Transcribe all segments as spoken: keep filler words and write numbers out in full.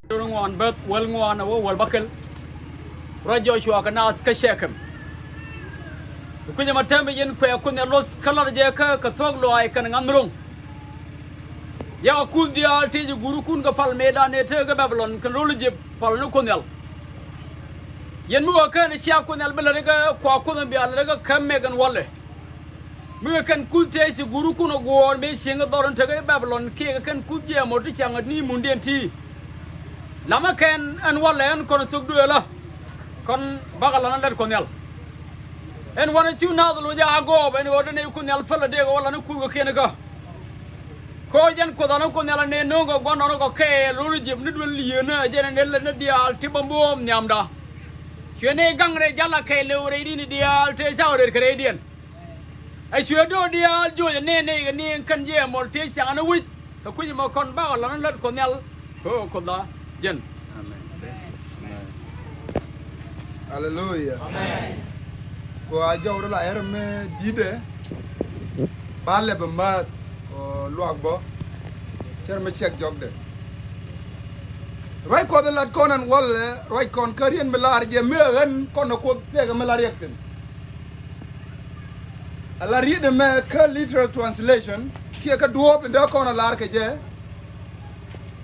Dor ŋuan beth wäl ŋuan a wä wäl bäkɛl. Ruac Jɔcua kɛ naath kä Cɛkɛm. Kui̱c ɛmɛ täämɛ yɛn kuɛ Kuoth Nhial luɔth kä lar jɛ kä kɛ thuɔ̱k lɔaac kɛnɛ ŋa̱th mi ro̱ŋ. Yakɛ kuth diaal tëë ci guurikun kɛ pal mëëdan ëë tëë kä Babilɔn kɛnɛ ro̱l Ijip pal ni Kuoth Nhial. Yɛn mi wä kään cia Kuoth Nhial bi lät kä kua Kuoth in bia lät kä käm mɛk ɛn walɛ. Mi wä kɛn kuth tëë ci guurikun ɛ guɔ̱ɔ̱r mëë cieŋ ɛ dhɔr in tekä Babilɔn kiɛ kɛ kɛn kuth jiɛɛmɔ ti caŋ ɛ ni mundiɛn ti. Lamä kɛn ɛn walɛ ɛn kɔn thok duëëlä. Kɔn bakɛ lan ɛ lät Kuɔth Nhial. Ɛn wanɛ cu naath loc a gɔɔp ɛn ɣöö dee nɛy Kuoth Nhial päl ɛ dee kɛ wä lan ɛ kuth kɛ kiɛn kä. Kɔ jɛn Kuoth an Kuoth Nhial anɛ no̱o̱ŋ kɛ gua̱ndɔɔŋni kɔ kɛɛl ro̱l Ijip ni duel yieenä jɛn anɛ lät ni diaal ti bä buɔ̱ɔ̱m nhiamda. Cuɛ nɛy gaŋ rɛy jal a kɛɛl lëw rɛydiɛn diaal tëë cakɔ rɛt kɛ rɛydiɛn. Ɛ cuɛ do̱o̱k diaal joc anɛ nɛy kɛ ni kɛn jɛ mɔl tëë caŋ ni wi̱c. Kɛ kui̱c ɛmɔ kɔn bakɔ lan lät Kuɔth Nhial. Kɛ ɣöö Kuothda jɛn. Amen. Amen. Hallelujah. Amen. Kua jɔw rɔ la ɛr mi di̱dɛ. Ba lɛ bɛ ma̱a̱th kɔ luak bä. Cɛr mi cɛk jɔkdɛ. Ruac Kuɔth in lat kɔn ɛn walɛ ruac kɔn kä rien mi lar jɛ mi ɣän kɔn ɛ Kuoth tëëkɛ mi la riɛk thi̱n. Ala riet ɛmɛ kä literal translation kiɛ kä duɔ̱ɔ̱p in dee kɔn a lar kɛ jɛ.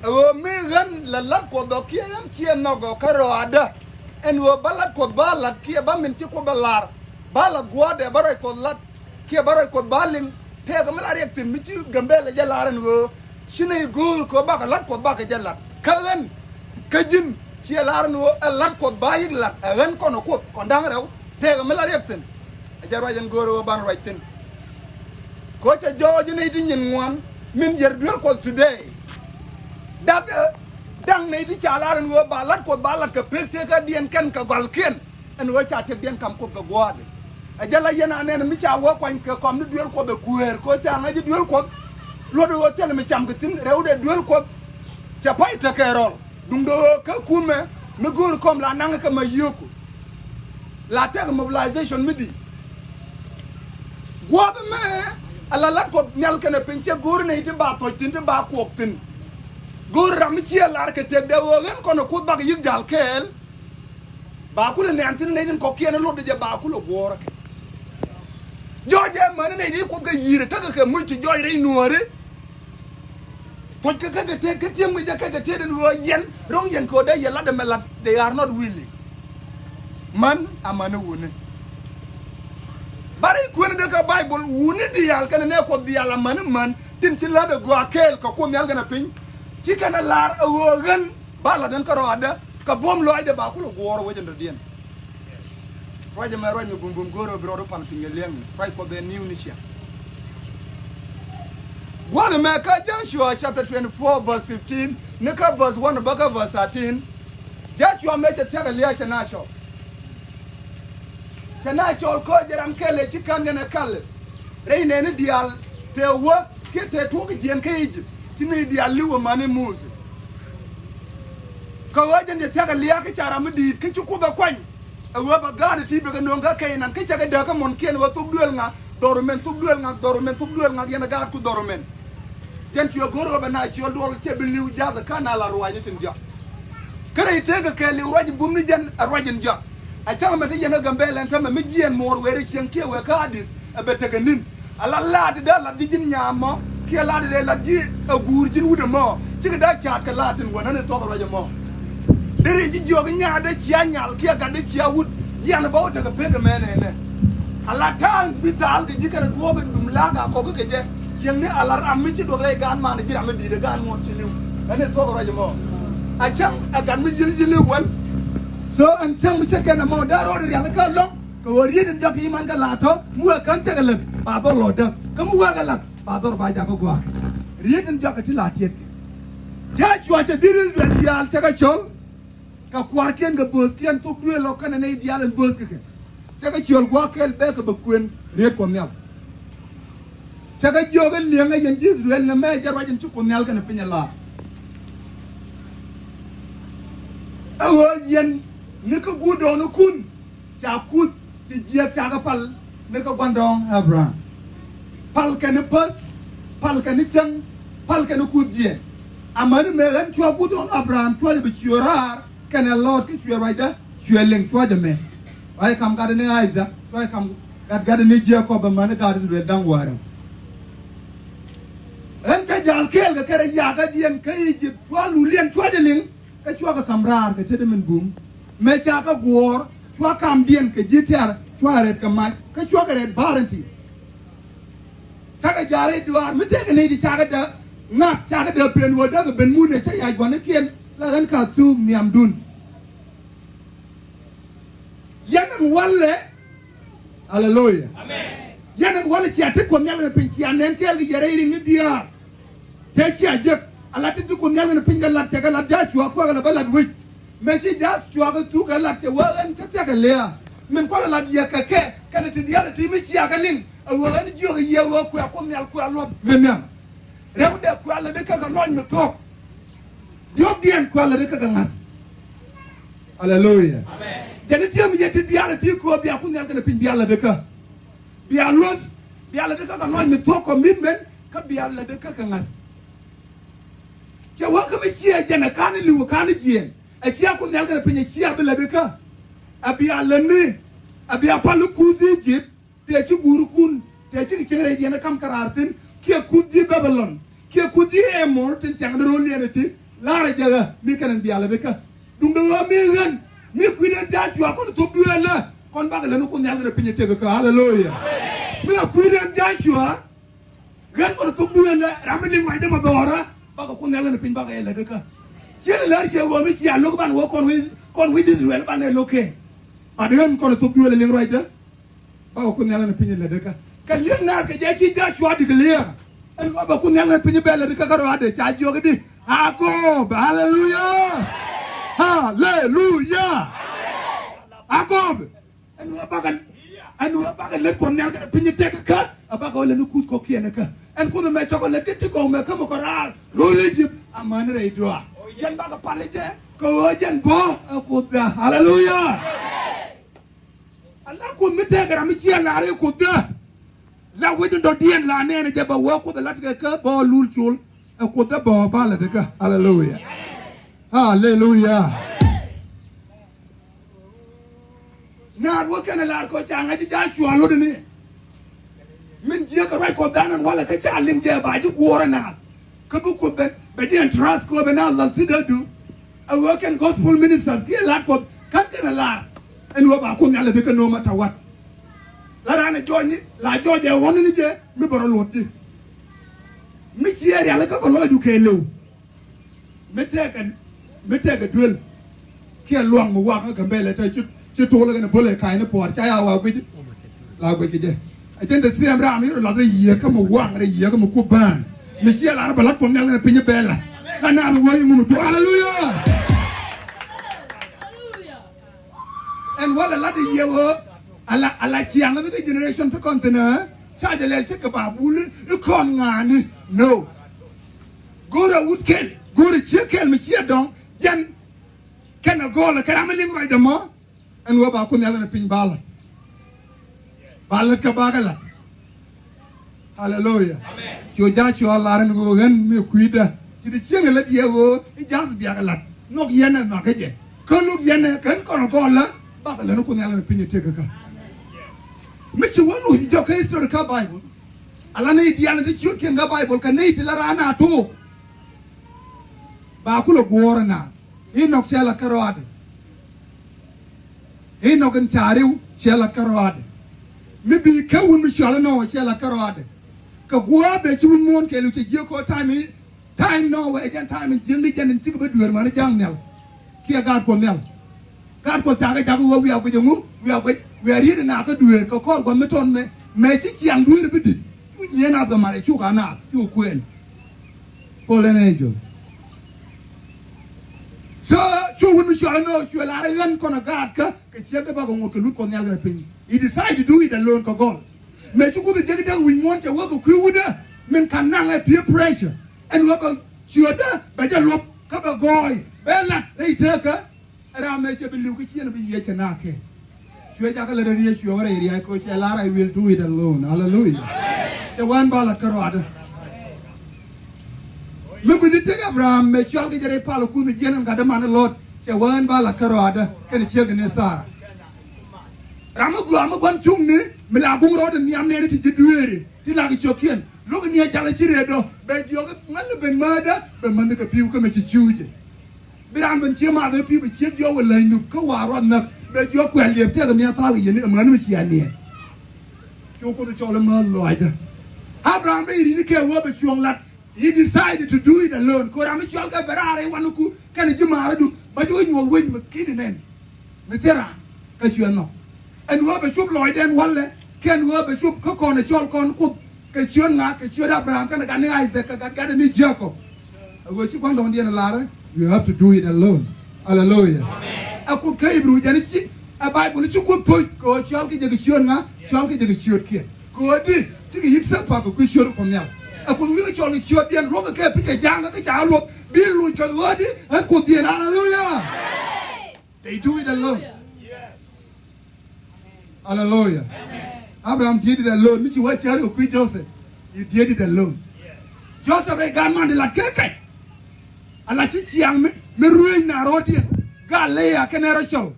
Ɛ ɣöö mi ɣän la lat Kuɔth ɔ kiɛ ɣän ciɛ nhɔk ɔ kä rɔaadä. Ɛn ɣöö ba lat Kuɔth ba lat kiɛ ba min ci Kuoth a lar. Ba lat gua̱a̱dɛ ba ruac Kuɔth lat kiɛ ba ruac Kuɔth ba liŋ. Tëëkɛ mi la riɛk thi̱n mi ci Gambɛlɛ jɛ lar ɛn ɣöö ci nɛy go̱o̱r kɛ ɣöö bakɛ lat Kuɔth bakɛ jɛ lat. Kä ɣän kä ji̱n ciɛ lar ɛn ɣöö ɛ lat Kuɔth ba yik lat ɛ ɣän kɔn ɛ Kuoth kɔn da̱ŋ rɛw. Tëëkɛ mi la riɛk thi̱n. Ɛ jɛ ruac ɛn go̱o̱rä wä ban ruac thi̱n. Kɛ ɣöö cɛ jɔɔc nɛy ti nyin ŋuan min yɛr duel Kuɔth today. Da̱k ɛ da̱ŋ nɛy ti ca lar ɛn ɣöö ba lat Kuɔth ba lat kɛ pek tëëkädiɛn kɛn kɛ gɔalkiɛn. Ɛn ɣöö ca tëkdiɛn ka̱m Kuoth kɛ gua̱a̱dɛ. Ɛ jɛ la yɛn anɛn mi ca wä kuany kɛ kɔm ni duel Kuɔth ɛ kuëër kɛ ɣöö ca ŋa̱c i̱ duel Kuɔth. Luɔt ɣöö thilɛ mi cam kɛ thi̱n rɛwdɛ duel Kuɔth. Cɛ pay tekɛ rɔl. Duundɛ ɣöö kä kumɛ mi go̱o̱ri kɔm la naŋ kɛ ma yio̱o̱ku. La tɛk mobilization mi di. Gua̱a̱th mɛ ala lat Kuɔth Nhial kɛnɛ piny cɛ go̱o̱ri nɛy ti ba thɔc thi̱n ti ba kuɔk thi̱n. Go̱o̱ri ram mi ciɛ lar kɛ tëkdɛ ɣöö ɣän kɔn ɛ Kuoth bakɛ yi̱k ja̱l kɛɛl. Ba kulɛ nɛn thi̱n nɛy tin kɔ̱kiɛn luɔtdɛ jɛ ba kulɛ guɔ̱ɔ̱rä kɛ. Jɔɔc ɛ mäni nɛy ti Kuoth kɛ yi̱i̱r ɛ täk kɛ muc ti jɔɔc rɛy nuääri. Thɔc kɛ kɛ kɛ tëë kä ti̱em kɛ jɛ kɛ kɛ tëë den ɣöö yɛn ro̱ŋ yɛn kɛ ɣöö dee yɛ lat ɛmɛ lat, they are not willing. Män a mäni wuni. Bari kueni dee kä Baibol wuni diaal kɛnɛ nɛ Kuɔth diaal a mäni män tin ci lät ɛ gɔaa kɛɛl kɛ Kuoth Nhial kɛnɛ piny. Ci kɛn ɛ lar ɛ ɣöö ɣän ba lat ɛn kärɔaadä kɛ buɔ̱m lɔaacdɛ ba kulɛ guɔ̱ɔ̱r ɛ wec ɛn dɔ̱diɛn. Ruac ɛmɛ ruac mi bumbum go̱o̱rä bi rɔɔdu pal piny kɛ liɛŋ. Ruac Kuɔth ɛ niw ni ciɛ. Gua̱n ɛmɛ kä Joshua chapter twenty-four verse fifteen ni kä verse one bä kä verse thirteen. Joshua mëë cɛ thia̱k ɛ lia̱a̱ cɛ na cɔl. Cɛ na cɔl kä jɛ ram kɛl ɛ ci ka̱n jɛn ɛ kal. Rɛy nɛɛni diaal tëë wä kiɛ tëë tuɔk jiɛn kä Egypt ci nɛy diaal li̱w ɛ mäni Muthɛ. Kä ɣöö jɛn cɛ thia̱k ɛ lia̱a̱ kä ca ram mi di̱i̱t kä ci Kuoth ɛ kuany. Ɛ ɣöö bɛ gaat ɛ ti bɛ kɛ nööŋ kä Kɛnan kä cɛ kɛ dääk kä muɔ̱nkiɛn ɣöö thok duëël ŋa, dhɔr mɛn thok duëël ŋa, dhɔr mɛn thok duëël ŋa, yɛn ɛ gaat ku dhɔr mɛn. Jɛn cuɛ go̱r ɣöö bɛ na ciöl duɔl cɛ bi li̱w ja̱th kä na la ruaacni tin jɔak. Kä rɛy tëëkɛ kɛɛliw ruac in bum ni jɛn ɛ ruac in jɔak. Ɛ cäŋ mɛ te yɛn ɛ Gambɛlɛ ɛn täämɛ mi jiɛɛn muɔɔr wëë ri cieŋ kiɛ wëë kä Adith ɛ bɛ tekɛ ni̱n. Ala laat ti dee lat ji̱ ji̱n nyaam mɔ kiɛ laat ti dee lat ji̱ ɛ guur ji̱n wut ɛmɔ. Cikɛ dee caat kɛ laat tin wänä ni thuɔ̱k ruac ɛmɔ. Deri ji̱ jiɔk i̱ nyaat dee cia nyal kiɛ gat dee cia wut. Jian bä wä tekɛ pek ɛmɛ nɛnɛ. Ala ta̱a̱ŋ bi thaal kɛ ji̱ kɛnɛ duɔ̱ɔ̱p in dum la̱a̱k a kɔk kɛ jɛ. Cieŋni ala ram mi ci duɔk rɛy gaan man ji̱ ram mi di̱i̱t ɛ gaan ŋuɔ̱t ci li̱w. Ɛn ni thuɔ̱k ruac ɛmɔ. A cäŋ ɛ gat mi yi̱l yi̱l i̱ wän. So ɛn cäŋ mi ce̱tkɛn ɛmɔ dee rɔɔd rial kä lɔ̱ŋ. Kɛ ɣöö riet in jɔak i̱ man kɛ la̱a̱t tɔ̱ mi wee kän cɛ kɛ lät ba dhɔr lɔ̱ɔ̱t däk kä mi wee kɛ la̱t ba dhɔr ba jakä gua̱a̱k. Riet in jɔak kɛ ti la̱a̱t tiɛt kɛ. Cä cua̱ cɛ di̱t Israel diaal cɛ kɛ cɔl. Kɛ kua̱rkiɛn kɛ bööthkiɛn thok duëël ɔ kɛnɛ nɛy diaal ɛn bööth kɛ kɛ. Cɛ kɛ ciöl gua̱a̱k kɛɛl bɛɛkɛ bɛ kuën riet Kuɔth Nhial. Cɛ kɛ jiök in li̱eŋ ɛ yɛn ji̱ Israel nɛ mɛ jɛ ruac in ci Kuoth Nhial kɛnɛ piny ɛ la̱a̱t. Ɛ ɣöö yɛn ni kä guut dɔɔnikun. Ca kuth ti jiääk cakɛ pal ni kä gua̱ndɔɔŋ Abraham. Pal kɛn ni päth, pal kɛn ni cäŋ, pal kɛn ni kuth jiɛɛn. Amäni mëë ɣän cua guut ɣän Abraham cua jɛ bi ciöör raar kɛnɛ Lɔt kä cuɛ ruacdä cuɛ liŋ cua jɛ mɛ. Cua jɛ kam gatdɛ ni Isaac, cua jɛ kam gat gatdɛ ni Jacob amäni gaat Israel da̱ŋ wäärä. Ɣän cä jal kɛɛl kɛ kɛrɛ yakädiɛn kä Egypt cua luliɛn cua jɛ liŋ. Kä cuakɛ ka̱m raar kɛ tetdä min bum. Mëë ca kɛ guɔ̱ɔ̱r cua kamdiɛn kɛ ji̱ tɛ̈r cua rɛt kɛ mac kä cuakɛ rɛt barrenness. Cakɛ ja̱a̱r i̱ duaar mi tëëkɛ nɛy ti cakɛ dee ŋa̱k cakɛ dee pen wä dee kɛ ben mun ɛ cä yac gua̱nikiɛn la ɣän ka thuuk nhiamdun. Yɛn ɛn walɛ. Aleluya. Amen. Yɛn ɛn walɛ cia ti Kuoth Nhial kɛnɛ piny cia nɛn kɛɛl kɛ yɛ rɛy riŋ ni diaal. Tëë cia jek a lat tin ti Kuoth Nhial kɛnɛ piny kɛ lat cɛ kɛ lat Jacua kuäk kɛ la bä lat wec. Mëë ci Jacua kɛ thuk kɛ lat cɛ wee ɣän cä thiak kɛ lia̱a̱. Min kualɛ lat yɛ kɛ kɛ kɛnɛ ti diaal ti mi cia kɛ liŋ ɛ wee ɣän jiök ɛ yɛ wee kuɛ Kuoth Nhial kuɛ luɔth mi nhiam. Rɛwdɛ kuɛ lät di kä kɛ lɔny mi thuɔ̱k. Diɔ̱kdiɛn kuɛ lät di kä kɛ ŋa̱th. Aleluya. Amen. Jɛn i̱ ti̱em yɛ ti diaal ɛ ti kööp bia Kuoth Nhial kɛnɛ piny bia lätdä kä. Bia luɔth, bia lätdä kä kɛ lɔc mi thuɔ̱k commitment, kä bia lätdä kä kɛ ŋa̱th. Cɛ wä kä mi ciɛ jɛn ɛ ka̱n i̱ li̱w ɛ ka̱n i̱ jiɛɛn. Ɛ cia Kuoth Nhial kɛnɛ piny ɛ cia bi lätdä kä. Ɛ bia lätni, ɛ bia pal i̱ kuth Egypt. Tëë ci guurikun, tëë ci kɛ cieŋ rɛydiɛn ɛ ka̱m kɛ raar thi̱n, kiɛ kuth ji̱ Babilɔn, kiɛ kuth ji̱ Ɛmor tin ciaŋ di ro̱l yɛn ɛ ti, la̱rä jɛ ɣä mi kɛn ɛn bia lätdä kä. Duundɛ ɣöö mi ɣän, mi kui̱dɛn Jacua kɔn thop duëëlä, kɔn bakɛ lät ni Kuoth Nhial kɛnɛ piny ɛ tëk kä, aleluya. Mi ɛ kui̱dɛn Jacua, ɣän kɔn thop duëëlä, ram mi liŋ ruacdä mɔ dhɔrä, bakɛ Kuoth Nhial kɛnɛ piny bakɛ yɛ lätdä kä. Ciɛ ni lär yɛ ɣöö mi cia lo̱k ban wä kɔn wi̱c, kɔn wi̱c Israel ban ɛ lo̱k kɛ. Bat ɣän kɔn thop duëëlä liŋ ruacdä. Bakɛ Kuoth Nhial ni piny lätdä kä. Kɛ li̱eŋ naath kɛ jɛ ci Jacua declare. Ɛn luɔp ɛ Kuoth Nhial ni piny bɛ lätdä kä kä rɔadɛ ca jiök di. Agob. Haleluya. Haleluya. Agob. Ɛn luɔp bakɛ, ɛn luɔp bakɛ lät Kuoth Nhial kɛ piny tëk kä. A bakɛ wä lät ni kuth kɔkiɛn kä. Ɛn Kuoth mɛ cɔk lät kɛ ti gɔw mɛ kä mɛ kɔ raar. Ro̱l Egypt. Amäni rɛy dɔaa. Yɛn bakɛ pal jɛ. Kɛ ɣöö jɛn bɔ ɛ Kuoth dä. Haleluya. Ala Kuoth mi tëëkɛ ram mi ciɛ la̱r i̱ Kuoth dä. La wec in dɔ̱diɛn la nɛɛnɛ jɛ bɛ wee Kuoth ɛ la̱t kɛ kä bä lul col ɛ Kuoth dä bä ba lät kä. Haleluya. Haleluya. Naar wä kɛn ɛ la̱r kɔ ca ŋa̱c i̱ Jacua lotdɛ ni. Min jiäk kɛ ruac Kuɔth dan ɛn walɛ kä ca liŋ jɛ ba ji̱ guɔ̱ɔ̱r ɛ naath. Kä bi Kuoth ben bɛ ji̱ ɛn trust kɛ ɣöö bɛ naath lath ti dee duŋ. Ɛ ɣöö kɛn gospel ministers kiɛ la̱t Kuɔth ka̱n kɛn ɛ la̱r. Ɛn ɣöö ba Kuoth Nhial ɛ bi kɛ no matter what. La raan ɛ jɔɔcni la jɔɔc ɛ ɣɔ̱n ni jɛ mi bɛ rɔ luɔth ji̱. Mi ciɛ rial kä kɛ lɔcdu kɛɛliw. Mi tɛkɛ, mi tɛkɛ duel. Kiɛ luaŋ mi wak kä Gambɛlɛ te ci, ci tol kɛn bo̱lɛ ka̱ny ni puɔr ca ya wa guic. La guic kɛ jɛ. A jɛn te thiɛm ram yoro lath rɛ yiëë kä mi waŋ rɛ yiëë kä mi kup bään. Mi ciɛ lar bɛ lat Kuɔth Nhial kɛn piny bɛ la. La naar wä iŋu mi tuɔk. Haleluya. Ɛn wä la lat i̱ yiëë wä. Ala, ala ciaŋ ni kɛ generation ti kɔn thin ɛ. Ca jɛ lɛl ci kɛ ba bul i̱ kɔn ŋa̱a̱ni. No. Go̱o̱rɛ wut kɛl, go̱o̱rɛ ciek kɛl mi ciɛ dɔ̱ŋ, jɛn kɛn a gɔɔlɛ kɛ ram mi liŋ ruacdɛ mɔ. Ɛn ɣöö ba Kuoth Nhial kɛnɛ piny ba la̱t. Ba lät kä bakɛ la̱t. Haleluya. Amen. Cuɔ Jacua lar ɛn ɣöö ɣän mi kui̱dä ti ti cieŋ ɛ lät yɛ ɣöö i̱ ja̱th biakɛ la̱t. Nhɔk yɛn ɛ nhɔakä jɛ. Kä lo̱k yɛn ɛ kɛn kɔn gɔɔlä bakɛ lät ni Kuoth Nhial kɛnɛ piny ɛ tëk kä. Mi ci wä lo̱c jɔk kä history kä Bible. Ala nɛy diaal ti ciötkiɛn kä Bible kɛ nɛy ti la raan a took. Ba kulɛ guɔ̱ɔ̱r ɛn a Inok cɛ lat kä rɔaadɛ. Inok in ca riw cɛ lat kä rɔaadɛ. Mi bi kä wun mi cɔal inɔ cɛ lat kä rɔaadɛ. Kɛ gua̱a̱ bɛ ci wun muɔ̱ɔ̱n kɛɛliw cɛ jiäk kɔ ta̱a̱ mi. Ta̱a̱ inɔ wɛ jɛn ta̱a̱ mi jiäkni jɛn in cikɛ bi dueer mani ja̱a̱ŋ nhial. Kiɛ gaat Kuɔth nhial. Gaat Kuɔth cakɛ cak wä wiaa guic ɛŋu wiaa guic wiaa riet ina kä dueer kɛ kɔr gua̱th mi tɔn mɛ mɛ ci ciaŋ dueer bi dit. Cu nyieen a dhɔmarɛ cuk a naath cuk kuɛɛn. Fallen angel. So cu wun mi cual ɛn ɣöö cuɛ lar ɛ ɣän kɔn ɛ gaat kä kɛ ciek dee bakɛ ŋot kɛ luth Kuɔth nhial kɛ piny. He decide to do it alone kɛ gɔl. Mɛ cu Kuoth jiäk dee wi̱c muɔ̱ɔ̱n cɛ wä kɛ kui̱ wutdä min ka̱n naŋ ɛ peer pressure. Ɛn ɣöö bɛ ciötdä bɛ jɛ luɔp kä bɛ gɔɔy bɛ lat rɛy teekä. Ram mëë cɛ bi li̱w kä ciɛn bi yiëë cɛ naak kɛ. Cuɛ jakä lät rɛy riɛc cuɛ wä rɛy riac kɛ cɛ lar I will do it alone. Hallelujah. Cɛ wään ba lat kä rɔadä. Mi gui̱ci tëk Abraham mëë cɔal kɛ jɛ rɛy pal ɛ kuth mi jiɛn ɛn gat däman ɛ Lot, cɛ wä ɣän ba lat kärɔaadä kɛnɛ ciekdɛ ni Sara. Ram mi gua̱a̱ mi gua̱n cuŋni mi la guŋ rɔɔdɛ nhiam nɛɛni ti ji̱ dueeri ti lak i̱ cio̱kiɛn. Lo̱k ni a jal a ci rëëdɔ bɛ jiɔk ŋa̱l ben määtdä bɛ mänh kɛ pi̱w kä mɛ ci cuucɛ. Bi raan ben cie math ɛ pi̱w bɛ ciek jiɔk wä läny nup kä wa̱a̱ ruath näk bɛ jiɔk kuɛl liɛp tɛk ɛ miath thaal kɛ yɛn ni amäni mi cia niɛn. Cu Kuoth cɔl ɛ määth lɔaacdä. Abraham ben i̱ ri̱ni kɛ wä bɛ cuɔ̱ŋ lat. He decided to do it alone. Kɛ ram mi cɔal kɛ bɛ raar i̱ wanɛ ku kɛnɛ ji̱ maarädu ba ji̱ wä nyuɔth wec mi ki̱ni nɛn mi thil raan kä cuɛ nhɔk. Ɛn ɣöö bɛ cop lɔcdɛn walɛ kɛn ɣöö bɛ cop kä kɔn ɛ cɔl kɔn Kuoth kɛ ciöt ŋa kɛ ciöt Abraham kɛnɛ gat ni Isaac kɛ gat gat ni Jacob. Ɛ ɣöö ci gua̱ndɔɔŋdiɛn ɛ laarä, you have to do it alone. Hallelujah. Ɛ Kuoth kä Hebrew jɛn ci ɛ Bible ci Kuoth thoc kɛ ɣöö cɔl kɛ jɛ kɛ ciöt ŋa, cɔl kɛ jɛ kɛ ciötkiɛn. Kɛ ɣöö di cikɛ yi̱k thil pak kɛ kui̱ ciöt Kuɔth Nhial. Ɛ Kuoth wi̱i̱ kɛ cɔl kɛ ciötdiɛn luɔ̱kɛ kɛ pi̱c kɛ ja̱a̱ŋ kä ca luɔth bi luc kɛ ɣöö di ɛ Kuothdiɛn. Hallelujah. They do it alone. Hallelujah. Abraham did it alone. Mi ci wä cäär kɛ kui̱ Joseph. He did it alone. Joseph ɛ gaat man di lat kɛ kɛc. Ala ci ciaŋ mi mi ruëëc na rɔɔdiɛn. Gaa Leah kɛnɛ Rachel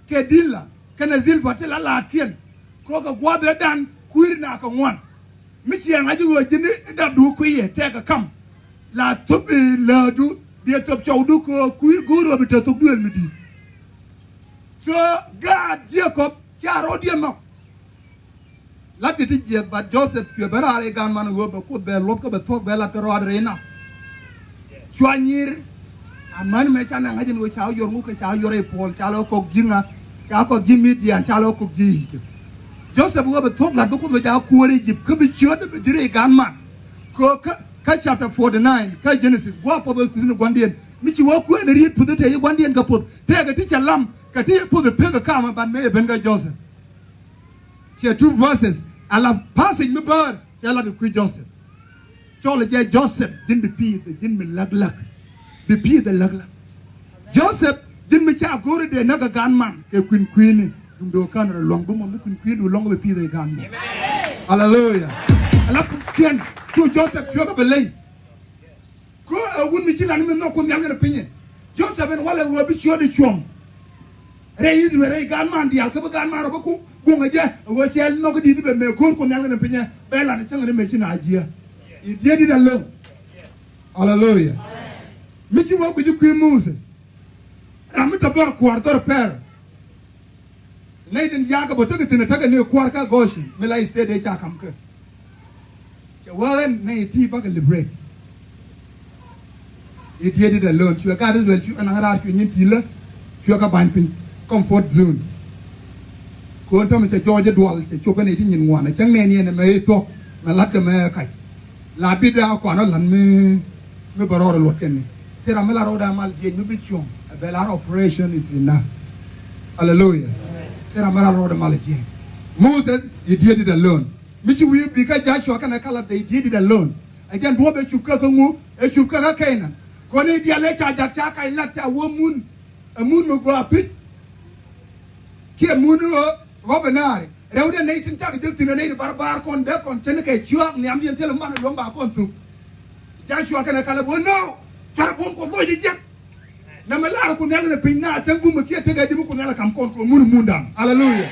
kɛ Dila kɛnɛ Zilpa ti la laatkiɛn. Kɛ ɣöö kɛ gua̱a̱th ëëdan kui̱ri na kɛ ŋuan. Mi ciɛ ŋa̱c i̱ ɣöö ji̱n i̱ dapdu kuiyɛ tɛkɛ ka̱m. La thop i̱ läädu biɛ thop cɔwdu kɛ ɣöö kui̱ go̱o̱r ɣöö bi te thok duëël mi di̱i̱t. So gaat Jacob ca rɔɔdiɛn nhɔk. Lat ti ti jiɛth, but Joseph cuɛ ben raar i̱ gan man ɣöö bɛ Kuoth bɛ luɔp kä bɛ thuɔ̱k bɛ lat kɛ rɔɔdɛ rɛy nap. Cua nyir amäni mëë ca nɛ ŋa̱c ɛn ɣöö ca wä yuɔr ŋuk kɛ ca wä yuɔr rɛy puɔl ca lɛ wä kɔk ji̱ ŋa, ca wä kɔk ji̱ Midian ca lɛ wä kɔk ji̱ Egypt. Joseph ɣöö bɛ thuɔ̱k lat bi Kuoth bɛ ca kuäär Egypt kä bi ciöt bi di̱t rɛy gan man. Kɛ kä kä chapter forty nine kä Genesis gua̱a̱ puɔth ɣöö thi̱n gua̱ndiɛn mi ci wä kuɛɛn riet puth i̱ te yi gua̱ndiɛn kɛ puth tëëkɛ ti cɛ lam kɛ ti puth i̱ pek kä ka̱mä ban mëë ben kä Joseph. Ciɛ two verses ala passage mi bäär cɛ lat kɛ kui̱ Joseph. Cɔl jɛ Joseph ji̱n bi pi̱i̱th ji̱n mi läk läk. Bi pi̱i̱th ɛ läk läk. Joseph ji̱n mi ca go̱o̱ri dee näk ɛ gan man kɛ kui̱n kui̱ni. Duŋ do̱o̱ kän rɔ luɔ̱ŋ bi muɔ̱n bi kui̱n kui̱ni luɔ̱ŋ bi pi̱i̱th ɛ gan man. Hallelujah. Ala kiɛn cu Joseph cuäkä bi leny. Kä ɛ wut mi ci lat ni mi nhɔk Kuoth Nhial kɛnɛ pinyɛ. Joseph ɛn walɛ ɣöö bi ciötdɛ cuɔ̱ŋ rɛy Israel rɛy gaan man diaal kä bi gaan man rɔ bä ku guŋ ɛ jɛ ɛ ɣöö cɛ nhɔk kä di̱t bɛ mëë go̱o̱r Kuoth Nhial kɛnɛ pinyɛ bɛ lat ɛ cäŋ ni mëë ci na jiɛ. I̱ diet dit alone. Hallelujah. Mi ci wä guic i̱ kui̱ Moses. Ram mi te dhɔr kua̱r dhɔr pɛr. Nɛy tin yakä bä tekɛ thi̱n ɛ tekɛ ni kua̱r kä Goshen mi la state ëë ca ka̱m kä. Cɛ wä ɣän nɛy ti bakɛ liberate. I̱ diet dit alone cuɛ gaat Israel cuɛ naŋ raar cuɛ nyin ti̱i̱lä. Cuɛ kä ba̱ny piny comfort zone. Ko̱n tämɛ cɛ jɔɔc i̱ dual cɛ cop kä nɛy ti nyin ŋuan ɛ cäŋ nɛɛni ɛn ɛmɛ i̱ thuɔ̱k mɛ la̱tkɛ mɛ kac. La bit daa kuan ɔ la̱t mi mi bɛ rɔɔdɛ luɔt kɛn ni. Thil ram mi la rɔɔdɛ mal jiɛc mi bi cuɔ̱ŋ ɛ bɛ lar operation is enough. Hallelujah. Thil ram mi la rɔɔdɛ mal jiɛc. Moses, he did it alone. Mi ci wi̱i̱ bi kä Joshua kɛnɛ Caleb, they did it alone. Ɛ jɛn duɔ̱ɔ̱p ɛ cup kä kä ŋu ɛ cup kä kä Canaan. Kɔn i̱ diaal ëë ca ja̱k ca kac lat ca wä mun. Ɛ mun mi gɔaa pi̱c. Kiɛ mun i̱ ɣöö ɣɔp ɛ naari. Rɛwdɛ nɛy tin cak jek thi̱n ɛ nɛy ti barbar kɔn dee kɔn cɛn kɛ ciɔak nhiamdiɛn thilɛ man ɛ luɔ̱ŋ ba kɔn thuk. Joshua kɛnɛ Caleb wä nɔ cuarɛ buɔ̱m Kuɔth lɔcdɛ jiɛk. Nɛmɛ lar Kuoth Nhial kɛnɛ piny na cäŋ bumɛ kiɛ tekɛ di̱p Kuoth Nhial ɛ ka̱m kɔn kɛ mun mundan. Hallelujah.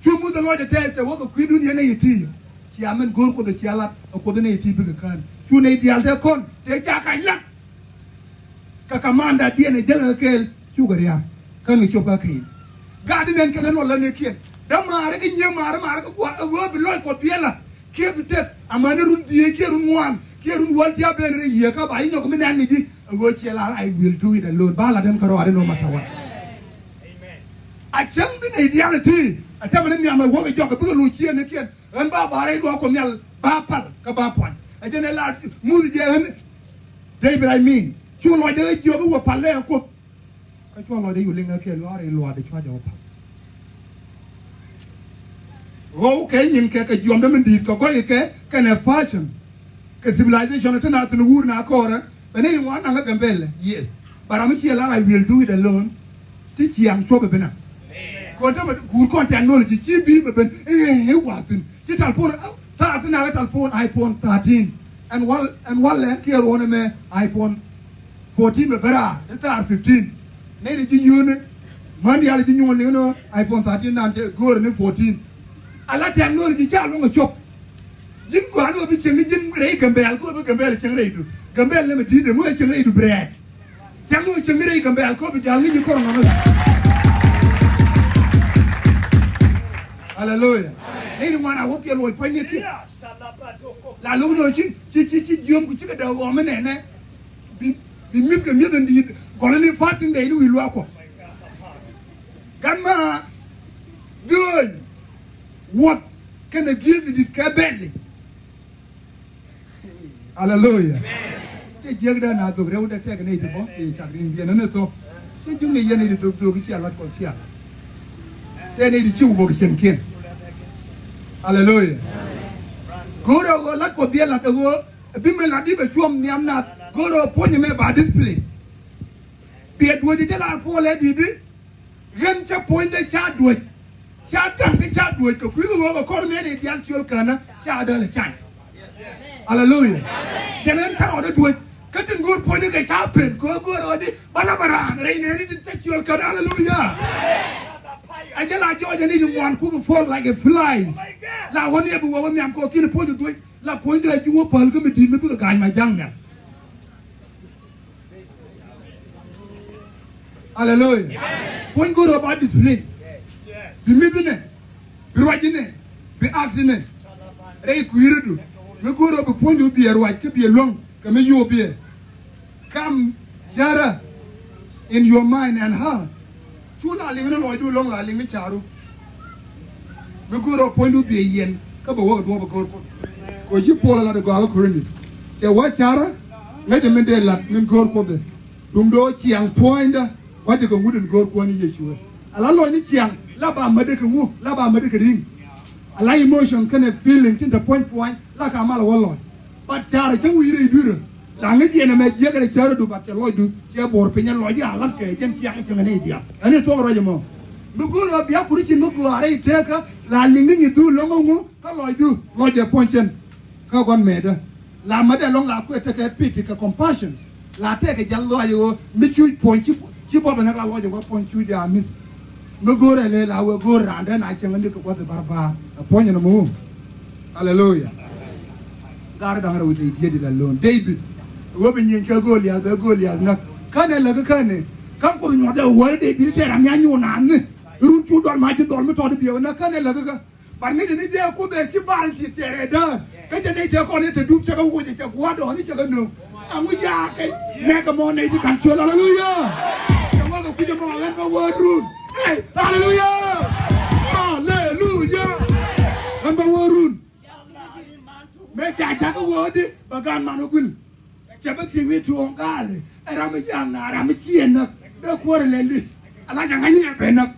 Cu muth ɛ lɔcdɛ tɛth cɛ wä kɛ kui̱dun yɛn nɛy ɛ ti. Cia min go̱o̱r Kuoth ɛ cia lat ɛ Kuoth ɛ nɛy ɛ ti bikɛ kään. Cu nɛy diaal te kɔn te ca kac lat. Kɛ kamandadiɛn ɛ jäl ɛ kɛɛl cukɛ ria̱r. Kä ni cop kä kɛɛl. Gaat inɛn kɛn ɛ luɔl länikiɛn. Dämaari kɛ nyiee maari maari kɛ gua̱a̱k ɛ ɣöö bi lɔc Kuɔth biɛla. Kiɛ bi tek amäni run dhieec kiɛ run ŋuan kiɛ run wäl ti a ben rɛy yiëë kä ba yi nyɔk mi nɛn ni ji̱. Ɛ ɣöö ciɛ lar I will do it alone. Ba lat ɛn kärɔaadɛ no matter what. A cäŋ bi nɛy diaal ɛ ti ɛ tämɛ ni nhiam ɛ wäk ɛ jɔk ɛ bikɛ lo̱c ciëënikiɛn. Ɣän ba ba rɛy luaak Kuɔth Nhial ba pal kä ba pua̱ny. Ɛ jɛn ɛ la muth jɛ ɣän David I mean cu lɔcdɛ ɣä jiök i̱ wä pal lɛ ɛ Kuoth. Kä cua lɔcdɛ cu liŋ ɣä kiɛ luaak rɛy luaakdɛ cua jɛ wä pal. Ɣɔw kɛ nyin kɛ kɛ jiɔamdä min di̱i̱t kɛ gɔy kɛ kɛnɛ fashion. Kɛ civilization te na thi̱n wuur na kɔrɛ bɛ ni ŋuan naŋ kä Gambɛlɛ yes. But ram mi ciɛ lar I will do it alone. Ti ciaŋ cuɔp ɛ ben a. Kɔn te mɛ guur kɔn technology ci bi mɛ ben i̱ i̱ wa̱thi̱n ci talpon. Thaar ti nakä talpon iPhone thirteen. Ɛn wal, ɛn walɛ kiɛ ruɔ̱n ɛmɛ iPhone fourteen bɛ bɛ raar ni thaar fifteen. Nɛy ti ji̱ yio̱o̱ni män diaal ji̱ nyuɔ̱n liŋ ni iPhone thirteen nan cɛ go̱o̱rɛ ni fourteen. Ala technology ca luɔ̱ŋ ɛ cop. Ji̱n gɔaa ni ɣöö bi cieŋ ni ji̱n rɛy Gambɛl, kä ɣöö bi Gambɛl cieŋ rɛydu. Gambɛl ni mi di̱i̱t ɛŋu ɛ cieŋ rɛydu brɛɛt. Cieŋ ni ɣöö cieŋ ni rɛy Gambɛl, kä ɣöö bi jal ŋi̱c ji̱ kɔr nɔmɔ. Hallelujah. Nɛy ti ŋuan a wä kiɛ luɔc puɔ̱ny ni kiɛ. La lo̱k ni ɣöö ci, ci, ci, ci jiöm ku cikɛ dee ɣɔm mi nɛnɛ. Bi, bi mi̱th kɛ mi̱th in di̱i̱t gɔl ni fasting day ni wi̱i̱ luaak Kuɔth. Gan ma dhööny wuɔth kɛnɛ gi̱i̱k di̱t kɛ bɛli. Hallelujah. Cɛ jiäkdä na dhok rɛwdɛ tɛk nɛy ti bä ti cak ri̱ŋ biɛn ni thok. Cɛ ji̱ ŋi̱c yɛn nɛy ti dhok dhok cia lat kɔ cia lat. Tɛ nɛy ti ci wä bok cieŋkiɛn. Hallelujah. Go̱o̱rɛ ɣöö lat kɔ biɛ lat ɛ ɣöö bi mi lat di bɛ cuɔm nhiam nath. Go̱o̱rɛ ɣöö puɔ̱ny ɛmɛ ba discipline. Biɛ duɔ̱c jɛ la puɔl ɛ di̱t di. Ɣän cä puɔ̱nydä ca duäc, ca da̱ŋ kä ca duäc kɛ kui̱ kɛ ɣöö kɛ kɔr mëë ni diaal ciöl känä ca däl ɛ cany. Aleluya. Jɛn ɣän kä rɔɔdä duäc kä tin go̱o̱r puɔ̱nydä kɛ ca pen kɛ ɣöö go̱o̱r rɔɔdi bä la bä raan rɛy nɛɛni tin ca ciöl känä. Aleluya. Ɛ jɛ la jɔɔcɛ ni ti ŋuan kukɛ puɔl like a flies. La ɣän yɛ bi wä wä nhiam kɛ ɣöö kiɛn puɔ̱nydä duäc la puɔ̱nydä ɛ ji̱ wä päl kä mi di̱i̱t mi bikɛ ga̱a̱c ma ja̱ŋ nhial. Aleluya. Puɔ̱ny go̱o̱r ɔ ba discipline. Bi mi̱th inɛ, bi ruac inɛ, bi act inɛ. Rɛy kui̱ridu mi go̱o̱r ɔ bi puɔ̱nydu biɛ ruac kä biɛ luäŋ kɛ mi yo̱o̱ biɛ. Kam Sarah in your mind and heart. Cu la liŋ ni lɔcdu lɔŋ la liŋ ni caru. Mi go̱o̱r ɔ puɔ̱nydu biɛ yɛn kä bɛ wä kɛ duɔ̱ɔ̱p ɛ go̱o̱r Kuoth. Kɛ ci Puɔl ɛ lat ɛ gɔaa kä Korinth. Cɛ wä carä ŋäcɛ min dee lat min go̱o̱r Kuoth ɛ. Duundɛ ɣöö ciaŋ puɔ̱nydä wacɛ kɛ ŋut in go̱o̱r Kuäär ni Yecu ɛ. Ala lɔc ni ciaŋ la ba mätdɛ kɛ ŋu, la ba mätdɛ kɛ ri̱ŋ. Ala emotion kɛnɛ feeling tin te puɔ̱ny puɔ̱ny la ka mal ɛ wä lɔc. But carɛ cäŋ wi̱i̱ rɛy dui̱rä. La ŋäc yɛn ɛmɛ jiäkɛ rɛ cärädu, but cɛ lɔcdu cɛ bo̱r piny ɛ lɔc i̱ a la̱t kɛ jɛn ciaŋ cäŋ ɛ nɛy diaal. Ɛn i̱ thuɔ̱k ruac ɛmɔ. Mi go̱o̱r ɣöö bia kuri cin mi go̱o̱r a rɛy teekä la liŋ ni ŋi̱thdu lo̱ŋ ɛŋu kä lɔcdu, lɔc ɛ puɔ̱ny cin. Kä gua̱n mɛɛtdä la mätdɛ lo̱ŋ la kuɛ tekɛ pity kɛ compassion. La tekɛ jal lɔac ɣöö mi cuc puɔ̱ny ci, ci buɔth ɛ näk la lɔc ɛ wä puɔ̱ny cuc a mi̱th. Mi go̱o̱rɛ lɛ la wee go̱o̱r raan dee na cieŋ ni kɛ gua̱th ɛ barbar ɛ puɔ̱ny ɛn ɛmɔ. Aleluya. Gaari da̱ŋ rɛw wi̱c dee diet dit alone. David ɛ wee bi nyieny kɛ Goliath, bɛ Goliath näk. Känɛ läk känɛ kä Kuoth nyuɔth ɛ wee David tɛɛr amia̱ nyuun naan ni run cu dɔl ma ji̱ dhɔl mi tɔt biɛ wä näk känɛ läk kä. But ŋäcɛ ni jɛ Kuoth ɛ ci bar in ti tɛɛr ɛ däär. Kä jɛ nɛy tëë kɔn in te dup cɛ kɛ woc ɛ cɛ gua̱a̱r dɔɔni cɛ kɛ nööŋ. Ɛŋu yaakɛ nɛɛkɛ mɔ nɛy ti ka̱n ciöl. Aleluya. Cɛ wä kɛ kui̱c ɛmɔ ɣän bä wä run. Ey, aleluya. Aleluya. Ɣän bä wä run. Mëë ca jakä wä di bɛ gaan man wä guil. Cɛ bä thiec wi̱i̱ tuɔɔŋ gaali ɛ ram mi ya̱a̱ŋ na ram mi ciɛ näk dee kuäär ɛ lɛl di. Ala ca ŋa̱cni ɛ ben näk.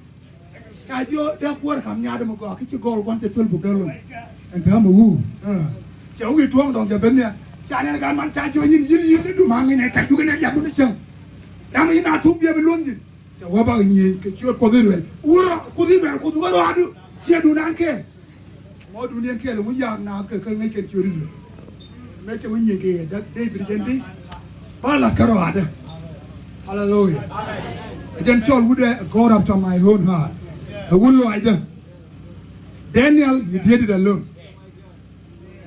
Ca jiö dee kuäär kam nyaat mi gɔaa ki ci gɔl gua̱n cɛ thöl buk dee lo̱ny. Ɛn täämɛ wuu. Cɛ wi̱i̱ tuɔɔŋ dɔ̱ŋ cɛ ben nhial. Ca nɛn gan man ca jiö nyin yil yil ni dum aŋin ɛ tɛk duk ɛn ɛ liak dun cäŋ. Ram mi yin a thuk biɛ bi luɔ̱n nyin. Cɛ wä bak nyieny kɛ ciöt Kuɔth Israel. Wurɔ Kuoth Israel Kuoth wä rɔadu. Ciɛ dun an kɛɛl. Mɔ duniɛn kɛɛl ŋu yaak naath kɛ kä ŋäc kɛn ciöt Israel. Mëë cɛ wä nyieny kɛ yɛ däk David jɛn di. Ba lat kärɔadä. Hallelujah. Ɛ jɛn cɔl wut ɛ God after my own heart. Ɛ wut lɔaacdä. Daniel, you did it alone.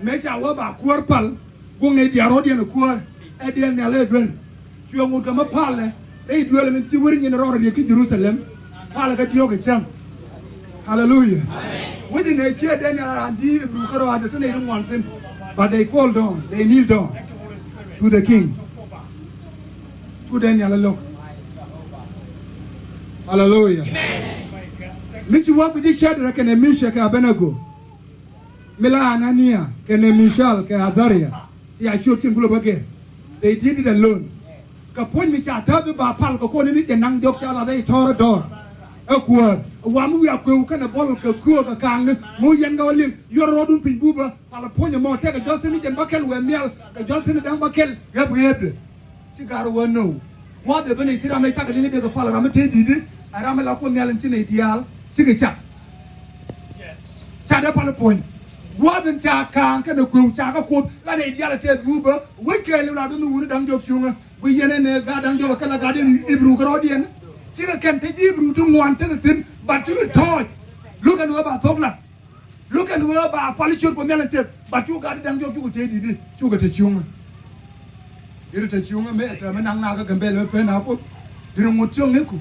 Mëë ca wä ba kuäär pal guŋ nɛy diaal rɔ̱diɛn ɛ kuäär ɛ Daniel ɛ duel. Cuɛ ŋot kɛ mi palɛ rɛy duël min ci wër nyin rɔɔdɛ riɛk ki Jerusalem. Palɛ kɛ diɔ̱ɔ̱k kɛ cäŋ. Haleluya. Wec in ɛ ciɛ Daniel an ji̱ Ibru kärɔadɛ te nɛy ti ŋuan thi̱n. But they fall down, they kneel down to the king. Cu Daniel ɛ lo̱k. Haleluya. Mi ci wä ku ji̱ Shadrach kɛnɛ Meshach kɛ Abednego. Mi la Anania kɛnɛ Mishael kɛ Azaria ti a ciötkiɛn kulɛ bä gɛr. They did it alone. Kɛ puɔ̱ny mi ca täth bi ba pal kɛ kɔn ni jɛ naŋ diɔ̱k ca lath ɛ tɔ̱ɔ̱r ɛ dɔ̱ɔ̱r. Ɛ kuäär ɛ wa mi wiaa kuëw kɛnɛ buɔl kɛ kuäär kɛ ka̱a̱ŋni mi wä yɛn kɛ wä liŋ yɔr rɔɔdun piny bupä. Pal puɔ̱ny ɛmɔ tɛkɛ jɔ̱th thi̱n ni jɛn bä kɛl wëë nhial kɛ jɔ̱th thi̱n ni däŋ bä kɛl ɣäp ɣëëpdɛ. Ci ga̱r wä nöw. Gua̱a̱th ëë ben i̱ thil ram ëë cakɛ liŋ i̱ dee kɛ pal ram i̱ tëë di̱t i̱ ɛ ram i̱ la kuoth nhial in ci nɛy diaal cikɛ cak. Ca dee pal i̱ puɔ̱ny. Gua̱a̱th in ca kaaŋ kɛnɛ kuëw ca kɛ kuoth la nɛy diaal ɛ tɛth guupä wec kɛɛliw la duŋ wuni da̱ŋ jɔk cuŋä. Guic yɛn ɛn ɛ gaat da̱ŋ jɔk ɛ kɛ la gaat in Ibru kärɔɔdiɛn. Cikɛ kɛn te ji̱ Ibru ti ŋuan tekɛ thi̱n, but cikɛ tɔɔc. Lo̱k ɛn ɣöö ba thok lat. Lo̱k ɛn ɣöö ba pal ciöt Kuɔth Nhial in tëk, but cu gaat da̱ŋ jɔk cukɛ tëë di̱t i̱ cukɛ te cuŋä. Iri te cuŋä mëë täämɛ naŋ nakä Gambɛl mëë pen a Kuoth. Iri ŋut cio̱ŋ niku.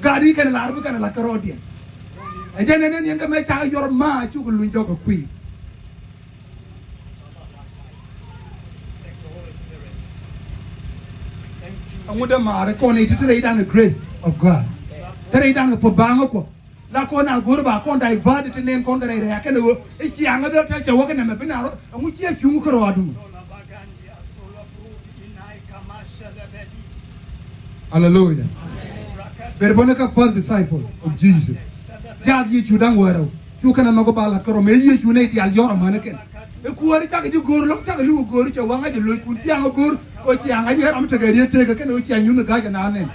Gaat i̱ kɛn lar bi kɛn lat kärɔɔdiɛn. Ɛ jɛn ɛn ɛn yɛn kɛ mëë cakɛ yɔr ma cukɛ luny jɔk kɛ kui̱. Aŋut dee maarɛ kɔn iti te rɛydan ɛ grace of God. Te rɛydan ɛ puɔth baaŋä Kuɔth. La kɔn a go̱r ba kɔn divert ti nɛn kɔn kɛ rɛy rɛy a kɛn ɛ ɣöö i̱ ciaŋä dhɔl tɛ cɛ wä kɛ nɛmɛ bi na rɔ ɛŋu ciɛ cuŋ kärɔɔdu. Hallelujah. Ber bä ni kä first disciple of Jesus. Jaak Yecu da̱ŋ wärä. Cu kɛn a nhɔk ba lat kärɔ mëë Yecu nɛy diaal yɔr amäni kɛn. I̱ kuäär cakɛ ji̱ go̱o̱r lo̱k cakɛ li̱w go̱o̱r cɛ waŋ a jɛ loc kun ciaŋ a go̱o̱r kɛ ciaŋ a yɛ ram tekɛ riet tekɛ kɛn ɣöö ciaŋ nyuth mi ga̱a̱c kɛ naan nɛn.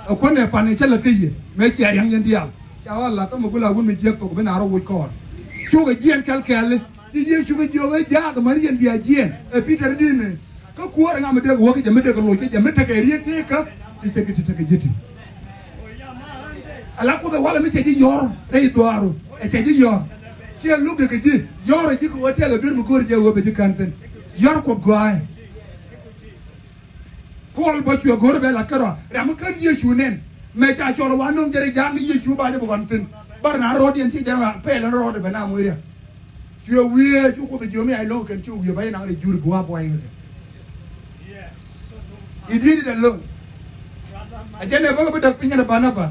Ɛ kuän ɛ pan ɛ cä lät kä yɛ mëë ciɛ riaŋ yɛn diaal. Ca ɣɔn la̱th kä mi gula wun mi jiäk thok bi naar ɛ woc kɔɔr. Cukɛ jiɛn kɛl kɛɛli. Ci Yecu mi jiök ɛ jaak män yɛn bia jiɛn ɛ Peter di̱n. Kä kuäär ɛ ŋa mi dee kɛ wä kä jɛ mi dee kɛ loc kä jɛ mi tekɛ riet tëëkä. Ti cɛ ki ti tekɛ ji̱ ti. Ala Kuoth ɛ walɛ mi cɛ ji̱ yɔr rɛy dhuaaru ɛ cɛ ji̱ yɔr. Ciɛ luk dee kɛ ji̱ yɔr ɛ ji̱ kɛ wä tɛl ɛ duer mi go̱o̱r jɛ wä bɛ ji̱ kän thi̱n. Yɔr Kuoth gɔaaɛ. Puɔl bä cuɛ go̱r bɛ lat kärɔa ram mi kän Yecu nɛn. Mɛ ca cɔl wa no̱o̱ŋ jɛ ri ja̱a̱ŋ ni Yecu ba jɛ bi ɣɔn thi̱n. Bar na rɔɔdiɛn ci jɛ ram pɛl ɛn rɔɔdɛ bɛ na muec riak. Cuɛ wiee cu Kuoth jiömi a ilo̱ŋ kɛn ci wiee ba inaŋ rɛ jur bi wa buay kɛ. Idi̱i̱t idɛ lo̱ŋ. A jɛn ɛ bä kɛ bi däk piny ɛn ɛ Barnabas.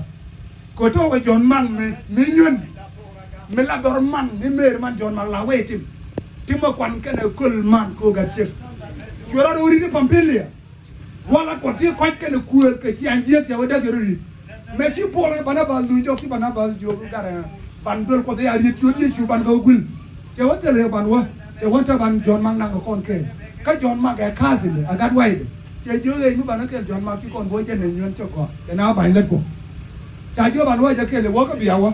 Kɛ tɔɔk ɛ Jɔ̱ɔ̱n Mak mi mi nyuän. Mi la dhɔr man mi Meeri man Jɔ̱ɔ̱n Mak la wee tim. Tim ɛ kuan kɛn ɛ köl man kɛ ɣöö gat ciek. Cuɛ rɔɔdɛ wä ri̱t ni Pampilia. Wala Kuɔth ci kɔc kɛnɛ kuëëth kɛ ciaŋ jiääk cɛ wä däk yɛ rɔ ri̱th. Mɛ ci Puɔl ni Banabas luc jɔk ci Banabas jiök garɛ ban duel Kuɔth ya riet ciöt Yecu ban kɛ wä guil. Cɛ wä thil rɛw ban wä cɛ wä te ban Jɔ̱ɔ̱n Mak naŋ kɛ kɔn kɛɛl. Kä Jɔ̱ɔ̱n Mak ɛ cousin a gat waydɛ. Cɛ jiök ɣɛc mi ban kɛɛl Jɔ̱ɔ̱n Mak ci kɔn bä wä jɛ nɛ nyuɛn cɛ gɔaa kɛ na ba in lät guɔ̱k. Ca jiök ban wä jɛ kɛɛl ɛ wä kä bia wä.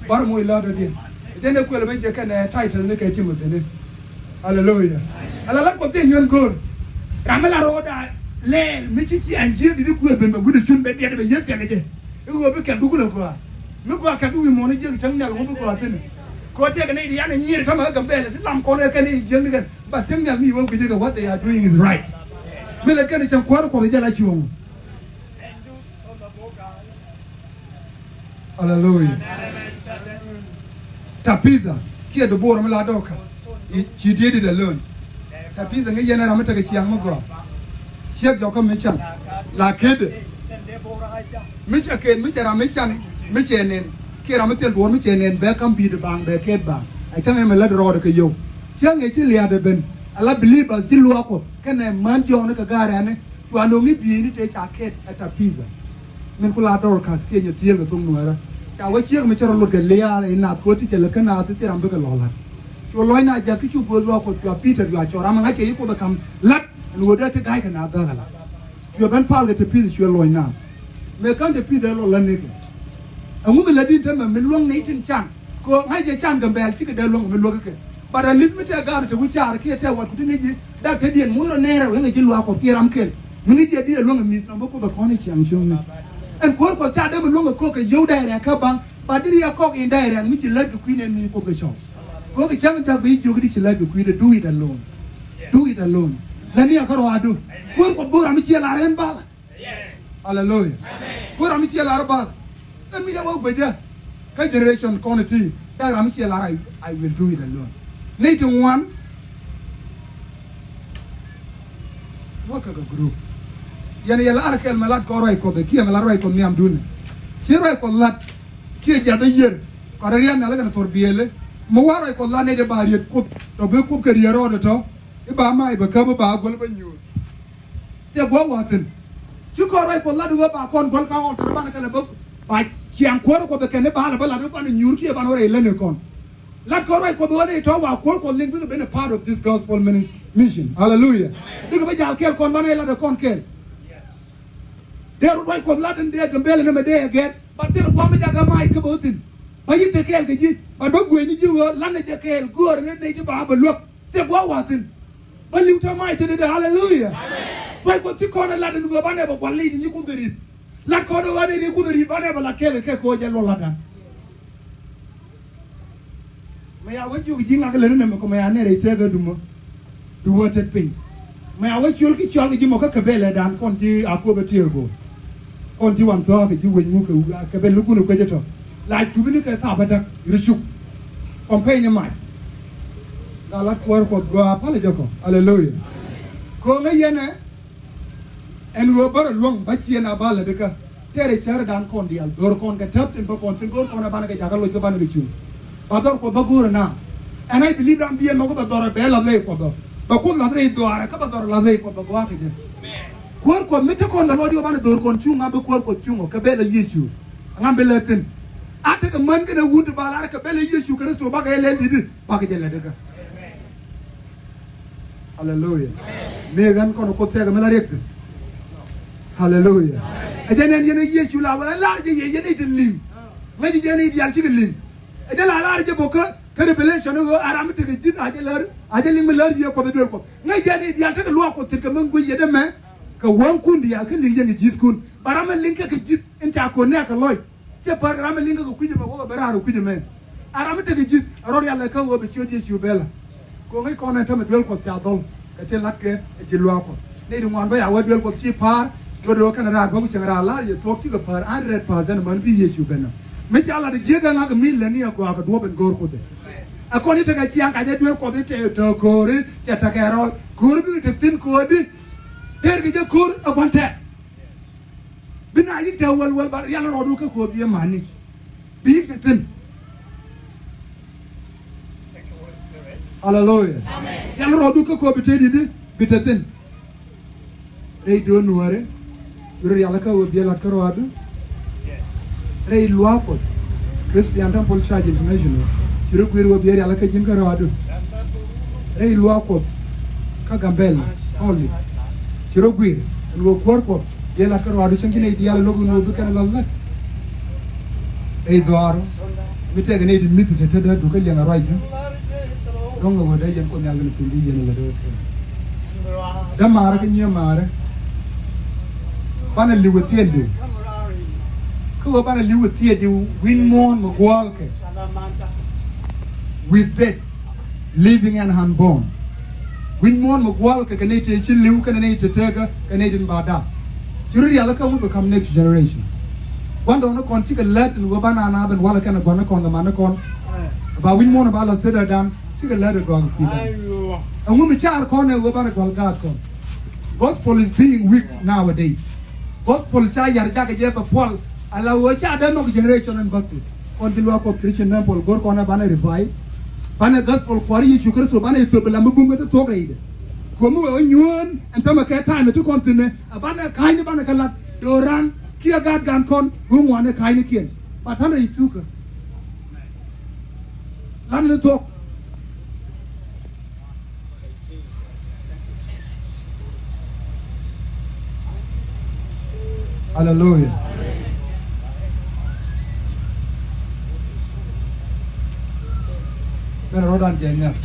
Bar moc läätdä diɛn. Jɛn ɛ kuël bä jɛ kɛn ɛ title ni kɛ Timothy ni. Aleluya. Ala lat Kuɔth thiec nyuɛn go̱o̱r. Ram mi la ro̱o̱da lɛɛl mi ci ciaŋ jiääk di di kuëë ben bɛ wi̱cdɛ cun bɛ biɛt bɛ yieth thiɛl jɛ. I̱ ɣöö bi kɛ̈t duk lɛ gɔaa. Mi gɔaa kɛ̈t duk wi̱i̱ muɔ̱ɔ̱n jiääk cäŋ nhial ŋuɔ̱p bi gɔaa thi̱n. Kɛ ɣöö tiɛɛk ni di yan ɛ nyier ta̱mɛ kä Gambɛlɛ ti lam kɔn ɛ kɛn i̱ jiääk ni kɛn. Ba thiäŋ nhial mi i̱ wä guic i̱ kɛ what they are doing is right. Mi lɛ kɛn i̱ cäŋ kuäär Kuɔth i̱ jɛ la cuɔ̱ŋ. Aleluya. Tabitha kiɛ Debora mi la Dorcas. Ci did it alone. Tabitha ŋäc yɛn ɛ ram mi tekɛ ciaŋ mi gɔaa. Ciek jɔkä mi can la kedɛ. Mi cɛ ken mi cɛ ram mi can mi cɛ nɛn kiɛ ram mi thil duɔ̱ɔ̱r mi cɛ nɛn bɛ ka̱m bi̱i̱dɛ baaŋ bɛ ket baaŋ. A cäŋ ɛmɛ lät rɔɔdɛ kɛ yio̱w. Cäŋ ɛ ci lia̱a̱dɛ ben ala believers ci luaak Kuɔth kɛnɛ män jiɔkni kɛ ga̱a̱r ɛni. Cua no̱o̱ŋ ni bieyni tëë ca kɛt ɛ Tabitha. Min ku la Dorcas kiɛ nyɛ thieel kɛ thok nuäärä. Ca wä ciek mi cɛ rɔ lot kɛ liaal i̱ naath ko̱ ti cɛ lɛ kä naath ti ram bikɛ lɔ la̱t. Cu lɔc na ja̱k ki cu guäth luaak Kuɔth cua Peter cua cɔr ram ɛ ŋa̱c kɛ yi Kuoth ɛ ka̱m la̱t. Ɛn ɣöö dee ti ga̱a̱c kɛ naath dhäk ɛ la̱t. Cuɛ ben pal kɛ Tabitha cuɛ lɔc naath. Mëë kän Tabitha ɛ lɔ la̱t ni kɛ. Ɛŋu mi la̱t di̱t tämɛ mi luäŋ ni tin can. Kɛ ɣöö ŋa̱c jɛ can Gambɛl cikɛ dee luäŋ mi luäk kɛ. But at least mi tɛk ga̱a̱r tɛ wi̱c caar kiɛ tɛk wat ku ti ŋi̱ci dak te diɛn muc rɔ nɛɛrɛ wee ŋi̱ci luaak Kuɔth kiɛ ram kɛl. Mi ŋi̱ci ɛ diɛn luäŋ ɛ mi̱th nɔm bä Kuoth ɛ kɔn i̱ ciaŋ cio̱ŋni. Ɛn kuäär Kuɔth ca dee mi luäŋ ɛ ko̱k kɛ yio̱w direct kä baŋ. But diri ɛ kɔk in direct mi ci lät kɛ kui̱n ɛn mi Kuoth kɛ cɔl. Kuoth kɛ cäŋ in thak bi jiök di ci lät kɛ kui̱n ɛ do it alone. Do it alone. Lät ni ɛ kä ruaadu. Kuäär Kuɔth go̱o̱r ram mi ciɛ lar ɛn bal. Aleluya. Ku ram mi ciɛ lar bal. Ɛn mi ca wä guecä. Kä generation kɔn ti dak ram mi ciɛ lar, I, I will do it alone. Ni ti ŋuan. Wä kä kɛ group. Yɛn yɛ lar kɛl mɛ lat kɔn ruac Kuɔth kiɛ mɛ lat ruac Kuɔth nhiam duni. Ci ruac Kuɔth lat kiɛ jath a yier. Kɔn riam mɛ lat kɛn thor biɛli. Mɛ wa ruac Kuɔth lat ni de ba riet Kuoth tɔ bi Kuoth kɛ riet rɔɔdɛ tɔ. I̱ ba ma i̱ bɛ käp i̱ ba guäl bä nyuur. Tɛ guɔ wä thi̱n. Ci kɔn ruac Kuɔth lat i̱ wä ba kɔn guäl ka ɣɔl tɔr banɛ kɛlɛ bä. Ba ciaŋ kuäär Kuɔth kɛn i̱ ba lɛ bä lat i̱ banɛ nyuur kiɛ banɛ wä rɛy läni kɔn. Lat kɔn ruac Kuɔth wä ni tɔ wa kuäär Kuɔth liŋ bikɛ ben a part of this gospel minis-, mission. Hallelujah. Bikɛ bä jal kɛɛl kɔn banɛ lat i̱ kɔn kɛɛl. Dee ruac Kuɔth lat in dee Gambɛl in ɛmɛ dee ɛ gɛr. Ba thil guam mi jakä mac kä bä thi̱n. Bä yi̱ te kɛɛl kɛ ji̱, bä dɔ̱k gueeni ji̱ ɣöö la̱t ni jɛ kɛɛl göörä ni nɛy ti ba bɛ luäk. Thil gua̱a̱th wa̱a̱ thi̱n. Bä li̱w täämɛ mac thi̱n i̱di, haleluya. Bä Kuoth ci kɔn ɛ lat ɛn ɣöö banɛ bɛ gua̱l li̱c ni Kuoth ɛ ri̱t. Lat kɔn ɛ ɣöö nɛy ti Kuoth ɛ ri̱t banɛ bɛ lat kɛɛl kɛ kɛ kɛ ɣöö jɛ luɔl latdan. Mɛ ya wä jiök ji̱ ŋak lät ni nɛmɛ kɔ mɛ ya nɛy rɛy tëëkä dumä. Bi wä tet piny. Mɛ a wä ciöl ki cɔal kɛ ji̱ mɔ kä kɛ bɛl ɛ dan kɔn ji̱ a kop ɛ tiɛɛr go̱o̱r. Kɔn ji̱ wan thɔɔk kɛ ji̱ wec ŋuk kɛ wä kɛ bɛl lukun ɛ kuecä tɔ. La cupi ni kɛ thap ɛ dak ri cuk. Kɔn peny ɛ mac. La lat kuäär Kuɔth gɔaa palä jɛ kɔ. Aleluya. Ko̱ŋä yɛn ɛ. Ɛn ɣöö bärɛ luäŋ bä ciɛ na ba lätdikä. Tɛrɛ cärdan kɔn diaal dhör kɔn kɛ täp tin bä kɔn tin go̱o̱r kɔn ɛ banɛ kɛ jakä loc kä banɛ kɛ ciöŋ. Ba dhɔr Kuɔth bä go̱o̱rɛ na. And I believe ram biɛ nhɔk bä dhɔr ɛ bɛ lath rɛy Kuɔth bä. Bä Kuoth lath rɛy dhɔaarɛ kä bä dhɔr lath rɛy Kuɔth bä gɔaa kɛ jɛ. Kuäär Kuɔth mi te kɔn kɛ lɔc ɣöö banɛ dhör kɔn cuŋ ŋa̱m bi kuäär Kuɔth cuŋ ɔ kɛ bɛl a Yecu. Ŋa̱m bi lät thi̱n. A tekɛ män kɛnɛ wut ti ba lar kɛ bɛl a Yecu Kritho bakɛ lɛl di̱t bakɛ jɛ lätdikä. Haleluya. Mëë ɣän kɔn Kuoth thɛɛk mi la riɛk thi̱n. Haleluya. Ɛ jɛn ɛn yɛn ɛ Yecu la wä ɛ lar jɛ yɛ yɛn i̱ ti li̱ŋ. Ŋäc jɛ yɛn i̱ diaal cikɛ li̱ŋ. Ɛ jɛ la lar jɛ bä kä kä Revelation ɣöö a ram mi tekɛ ji̱th a jɛ lär a jɛ li̱ŋ mi lär yɛ Kuɔth ɛ duel Kuɔth. Ŋäc jɛ yɛn i̱ diaal tekɛ luaak Kuɔth thi̱n kɛ mi guic yɛ dee mɛ kɛ wäŋkun diaal kä li̱ŋ yɛn kɛ ji̱thkun. Ba ram mi li̱ŋ kɛ kɛ ji̱th in ca ko̱n nɛɛk kɛ lɔc. Cɛ pär ram mi li̱ŋ kä kɛ kui̱c ɛmɛ wä kɛ ben raar kɛ kui̱c ɛmɛ. A ram mi tekɛ ji̱th a rɔ rial ɛ kä ɣöö bɛ ciöt Yecu bɛl a. Ko̱ŋ i̱ kɔn ɛn tämɛ duel Kuɔth ca dhɔl kɛ tin latkɛ ɛ ji̱ luaak Kuɔth. Nɛy ti ŋuan bä ya wä duel Kuɔth ci pa̱a̱r. Duet ɣöö kɛn raar bä ku cieŋ raar la̱r yɛ thuɔ̱k cikɛ pa̱a̱r hundred percent män bi Yecu ben ɔ. Mi ca lat jiäk ɛ ŋa̱k mi lätni ɛ gɔaa kɛ duɔ̱ɔ̱p ɛn go̱o̱r Kuoth ɛ. Ɛ kɔn i̱ tekɛ ciaŋ ka jɛ duel Kuɔth i̱ te tɔ̱ ko̱o̱ri cɛ tekɛ rɔl ko̱o̱ri bikɛ te thi̱n ko̱o̱ri. Tëër kɛ jɛ ko̱o̱r ɛ gua̱n tɛ̈r. Bi na yi̱k te wäl wäl ba rial rɔɔdu kä ko̱o̱p yɛ mani. Bi yi̱k te thi̱n. Haleluya. Rial rɔɔdu kä ko̱o̱p bi te di̱t bi te thi̱n. Rɛy do̱n nuääri. Ci rɔ rial kä wä biɛ lat kä rɔɔdu. Rɛy luaak Kuɔth. Christian Temple Church International. Ci rɔ guir wä biɛ rial kä ji̱n kä rɔɔdu. Rɛy luaak Kuɔth. Kä Gambɛl only. Ci rɔ guir ɛn ɣöö kuäär Kuɔth biɛ lat kä rɔɔdu cäŋ ci nɛy diaal ɛ lo̱k ɛn ɣöö bi kɛn ɛ lath lät. Rɛy dhɔaarä mi tɛkɛ nɛy ti mi̱th te tetdä dukä liɛŋ ɛ ruacdu. Dɔ̱ŋ ɛ ɣöö dee yɛn Kuoth Nhial kɛnɛ piny bi yɛn ɛ lät ɛ kɛn. Dämaarä kä nyiemaarä. Banɛ li̱w ɛ thiɛɛtdiw. Kä ɣöö banɛ li̱w ɛ thiɛɛtdiw wi̱n muɔ̱ɔ̱n mi guɔ̱ɔ̱lkɛ. With that. Living and unborn. Wi̱ny muɔ̱ɔ̱n mi gua̱l kɛ kɛ nɛy tëë ci li̱w kɛnɛ nɛy tëë tekä kɛ nɛy tin ba dap. Ci rɔ rialikä mi become next generation. Gua̱ndɔɔŋnikɔn cikɛ lät ɛn ɣöö ba nana ben walɛ kɛnɛ gua̱nikɔn kɛ manikɔn. Ba wi̱ny muɔ̱ɔ̱n ba la thedä dan cikɛ lät ɛ gɔak kui̱dan. Ɛŋu mi car kɔn ɛ ɣöö banɛ gua̱l gaatkɔn. Gospel is being weak nowadays. Gospel ca yar jakɛ jɛ bɛ puɔl ala ɣöö ca dee nhɔk generation ɛn bäkɛ. Kɔn ji̱ luaak Kuɔth Christian Temple go̱r kɔn ɛ banɛ revive. Banɛ gospel Kuäär Yecu Kritho banɛ Ithiopia lam mi bum kɛ ti thuɔ̱k rɛydɛ. Kuɔmi wee wä nyuɔ̱ɔ̱n ɛn tämɛ kɛ time ti kɔn thi̱n ɛ banɛ ka̱a̱cni banɛ kɛ la̱t do̱ran kiɛ gaat gan kɔn bi ŋuani ka̱a̱cnikiɛn. Ba ta̱n rɛy thukä. La̱t ni thuɔ̱k. Haleluya. Mɛn rɔ̱dan jɛ nyar.